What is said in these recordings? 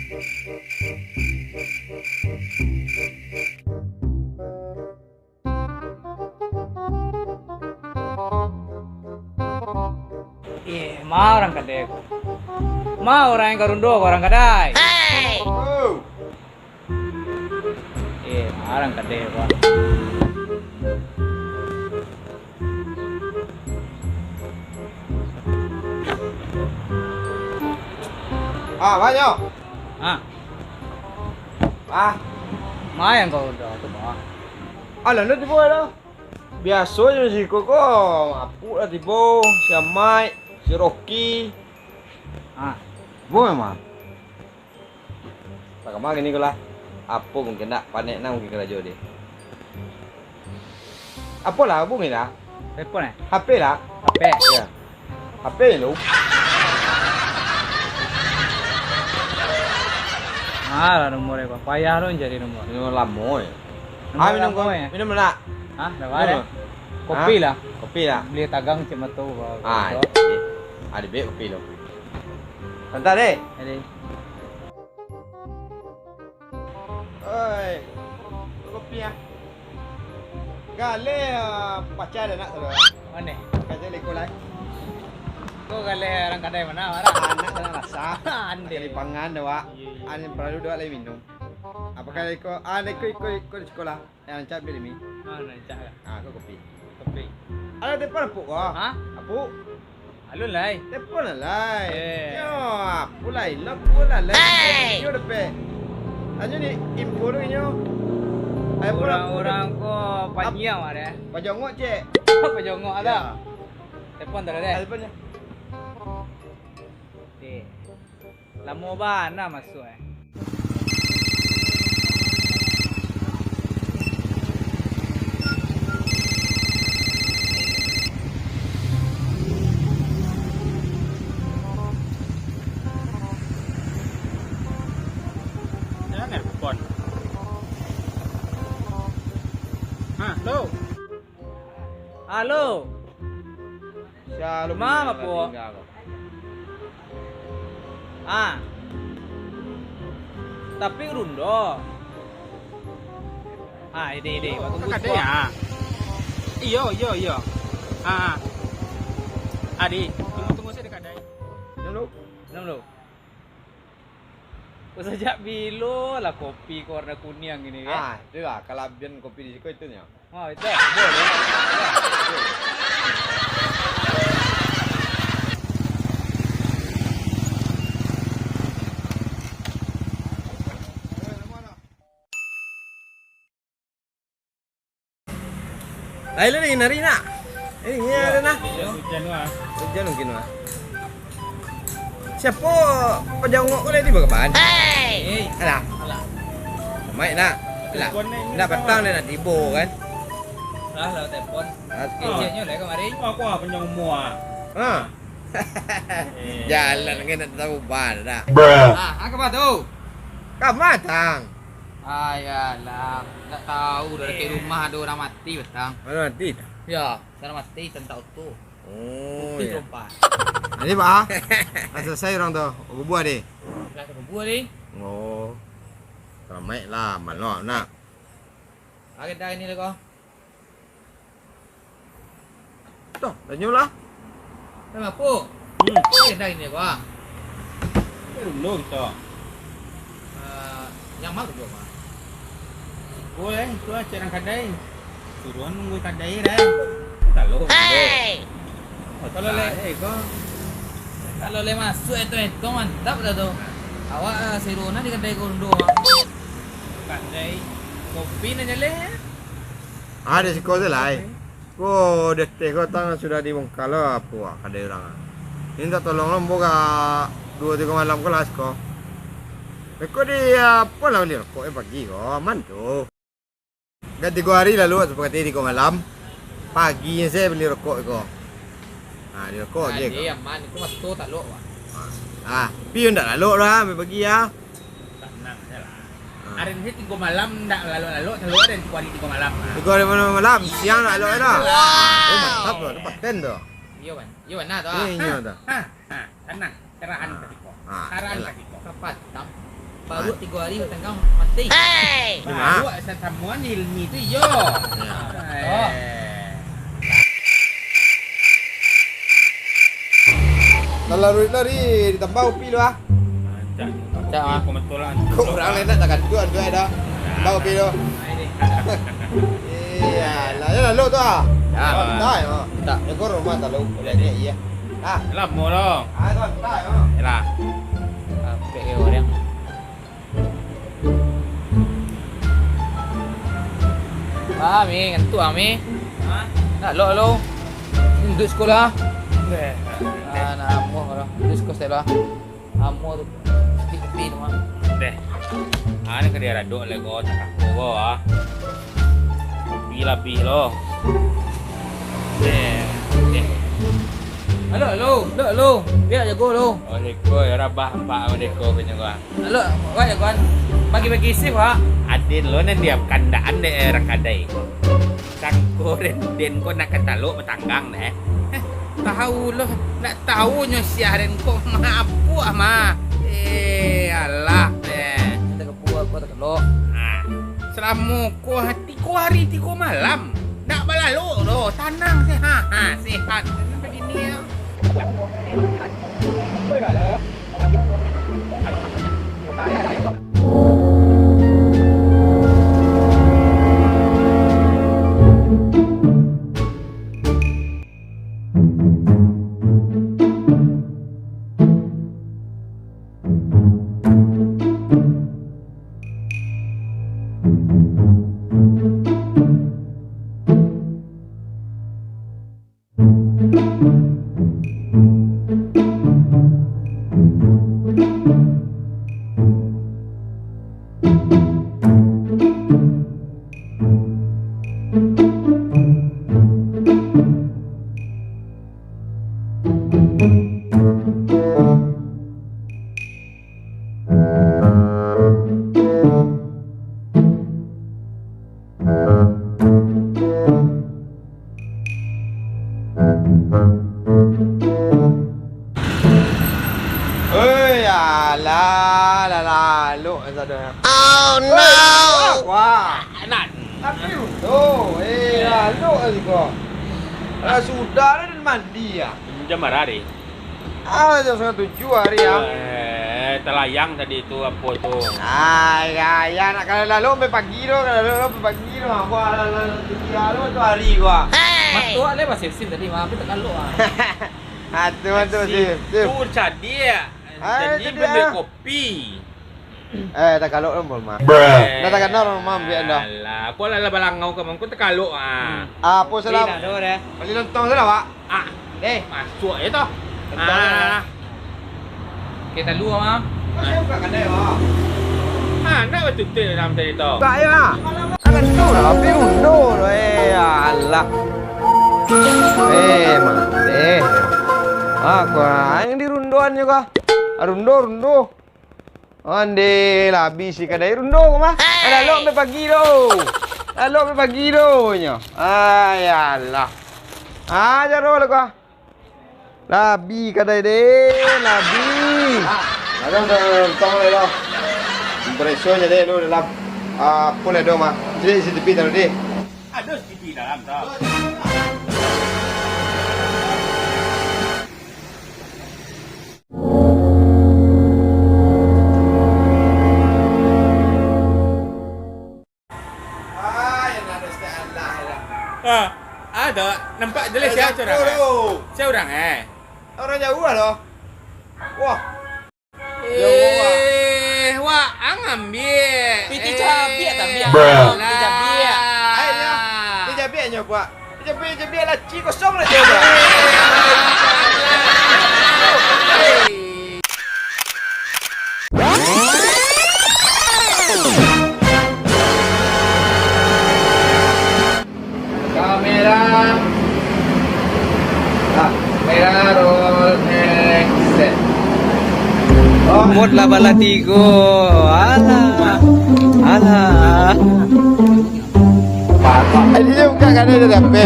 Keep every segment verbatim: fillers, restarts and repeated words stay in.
Eh, ma urang kadai ko? Ma urang nan ka rundo ko, urang kadai? Eh, ma urang kadai ko? Ah, banyak. Ah. Ah. Ma nan ka rundo tu, Bah? Alah, lah tibo lah. Biaso jo siko ko, Apuk lah tibo, si Amaik, si Rocky. Ah. Tibo memang. Lah, kama kini ko lah. Apo mungkin nak, panek nak mungkin karajo deh. Apolah, hubungi lah. Telepon, eh? H P lah. H P? Ya. H P lu. Alah, nomor dia, Bang. Payah tu cari nomor. Nomor lamo, ya. Nomor Ah, minum lamo, ko-, ya? Minum nak? Hah, dah Minum ada. Kopi Hah? lah. Kopi lah. Beli tagang cik matu, Bang. Ah, Betul. iya. Ah, dibek kopi lu. Santai deh. Jadi. Oi, kopi ah. Galeh, ah, paca dah nak saudara. Mana? Paca leko lai. Kau galeh urang kadai ma, Wak? Anak tanah rasa. Andai. Pakai lipangan dah, Wak. Iya, iya. An paralu dah lai minum. Apa Ah. kali ko? Ah, iko, iko, iko di sikola. Nan rancak bili mi. Ah, nan rancak lah. Ah, ko kopi. Kopi. Alah, telepon Apuk ko. Hah? Apuk. Alun lai. Telepon lah lai. Eh. Yo, Apuk lai. Lah, Apuk lah lai. Hei! Yo, dapek. Tanyo ni, info tu inyo. Ai, Apuk lah, Apuk. Urang-urang ko Ap-, panyiang lah deh. Pajongok, cek. Pajongok Ya. lah. Telepon tu lah deh. Ah, telepon je. Deh. Lamo bana masuak, eh. Jangan telepon. Ha, halo. Halo. Sia lo Ma, punyo Apo? Tingga ko. Ah. Tapi rundo. Ah, ide, ide. Iyo, Waktu ka kadai, butuh. ah. Iyo, iyo, iyo. Ah. Adi, tunggu, tunggu sajo di kadai. Dulu. Minum dulu. Kok sajak bilo lah kopi ko warna kuniang ini, kan? Ah, itulah kalabian kopi di siko itu nyo. Oh, itu. Boleh. Lain lah ni, nari nak. Eh, ni ada nah. Hujan lah. Hujan mungkin lah. Siapo pajongok ko lai tibo kapan? Hei! Alah. Alah. Maik nak. Alah. Nak patang dia nak tibo kan. Lah, lah telepon. Ah, sikit. Keceknyo lah kamari. Aku ah panjang umur ah. Ha. Eh. Jalan kan nak tahu ban dah. Bruh. Ah, ah, kama tu? Kama tang? Ayalah, tak tahu dah dekat rumah ada orang mati petang. Mana mati dah? Ya, sana mati, sana tak utuh. Oh, Putih ya. Terompa. Jadi, Pak, ah? Lah selesai orang tu. Kubua deh. Lah kubua deh. Oh. Ramai lah, malam nak. Agak dah ini lah kau. Toh, tanyo lah. Dah mampu? Hmm. Agak dah ini kau, ah. Dah dulu kita. Ah, yang mana tu, Mak? Siko, eh, tu lah cek nang kadai. Suruhan nunggu kadai dah. Kalau Hei! Kalau le, eh, kau. Kalau le masuk itu, itu mantap dah tu. Awak, ah, seru nah di kadai kondo, ah. Kadai kopi nan jaleh, eh. Ada siko tu lah, eh. Ko di ateh ko tang sudah dibongkar lah, apo, ah, kadai urang, ah. Minta tolong lah, ambo ka duo tigo malam ko lah siko. Beko di, apo lah, bali rokok, eh, pagi ko, aman tu. Kan tigo hari lalu, waktu pakati tigo malam, paginyo se bali rokok ko. Ha, bali rokok aje ko. Aman, ko maso talok, Pak. Ha. Ah, pi ndak lalok lah, ambil pagi ah. Tanang aja lah. Ah. Hari ni tigo malam ndak lalok-lalok, selalu ada tigo hari tigo malam. Tigo hari malam, malam, siang ndak lalok dah. Wow. Oh, mantap tu, tu paten tu. Iyo, Wan. Iyo, Wan, nah, tu. Iyo, iyo tu. Ha, ha, ha. Tanang, carahan Ah. ka siko. Ah, Carahan iyalah. ka siko. Kapatang. Baru tigo hari batanggang mati. Hei! Baru satamuan Hilmi tu iyo. Ya. Eh. Lah laruik lari ditambah upi lu ah. Cak, cak, ah. Kok urang lain nak takantuan tu ai dah. Tambah upi lu. Iya, lah ya lalu tu ah. Ya. Santai ah. Tak. Ya kau rumah tak lu. Iya. Ah. Lamo lo. Ah, santai ah. Yalah. Capek ya urang. Ah, Mi, ngantuak ah, Mi. Hah? Nak lok lo. Duduak sikolah. Deh. Ah, nak amuah lo. Duduak sikolah sikolah. Amuah tu. Sakik kupi tu mah. Deh. Ah, ni ka diaradok lai ko, tak kaku ko ah. Kupi labih lo. Deh. Deh. Halo, halo, halo, halo. Biak jago lo. Oh, deko, ya rabah empat deko kanyo ko ah. Halo, wak ya, kawan. Bagi-bagi isi, Pak. Adin lo nan diam kandaan dek urang kadai. Sangko den, den ko nak katalok batanggang deh. Eh, tahu lo, nak tahu nyo siah den ko mapuak mah. Eh, alah deh. Kita ke puak, kau tak kelok. Ah, selamo ko tigo hari tigo malam. Nak balalok doh, tanang sehat. Ha, sehat. Begini ya. Oi, alah, lah, lalok sado. Oh, no! Wah. Anak. Tapi undo, eh, lalok tadi ko. Lah sudah lah den mandi ah. Jam bara hari? Ah, jam satangah tujuah hari ah. Eh, talayang tadi tu, apo tu? Ah, ya, ya, nak kalau lalu sampai pagi tu, kalau lalu sampai pagi tu, apo, alah, alah, tinggi lalu tu hari ko ah. Matuak le basip-sip tadi, mah, tapi takalok ah. Ah, tu, tu, sip, sip. Tu cadiak. Ah, janji cadiak beli ah. Kopi. Eh, takalok lah, Bol, mah. Bruh. Dah takana urang rumah ambiak dah. Alah, kau lah, lah balangau ka mangko takalok ah. Hmm. Ah, apo salah? Beli lontong salah, Pak. Ah, eh, masuk aja toh. Lontong ah. Kita lu, mah. Masih buka kadai, Pak. Ah, nak batutup dalam tadi toh. Buka aja lah. Akan tu lah, tapi rundo lah, eh, alah. Eh, mah, eh. Ah, kau yang dirundoan juga. Ah, rundo, rundo. Ande, lah abih si kadai rundo ko mah. Hei! Lalok sampai pagi tu. Lalok sampai pagi tu nyo. Ayalah. Ah, jaro lah ko. Labi kadai deh, labi. Ada udah tong lah dah. Bereso je deh lu dalam. Ah, apa lah dong mah. Jadi C C T V taruh deh. Ada C C T V dalam tau. Ah, yang nak respect Allah lah. Ah, ada. Nampak jelas eh, siapa orang, eh? Siapa orang, eh? Orang jauah loh. Wah. Jauah, wah. Eh, wah, ang ambiak. Piti cabiak, eh, tabiak. Bruh. Piti cabiak. Ayo, piti cabiak nyo, Pak. Jabiak-jabiak laci kosong lah, coba. Kamera. Ah, kamera roll action. Oh. Mode lah bala tigo. Alah. Alah. Eh, dia buka kadai dari H P.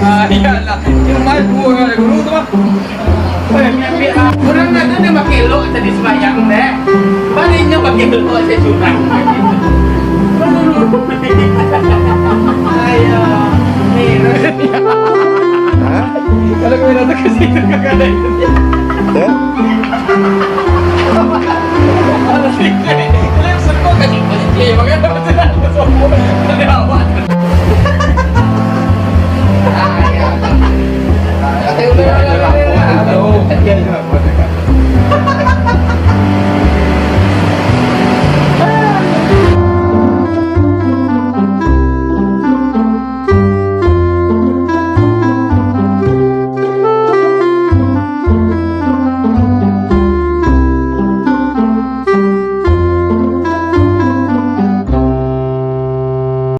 Ah, iyalah. Dia main dua kali dulu tu, mah. Urang ado nan pakai elok tadi sumbayang deh. Baru inyo pakai elok, sajo curang. Ayo. Ni, Hah? Kalau kamera tu ka situ, ka kadai. Hah?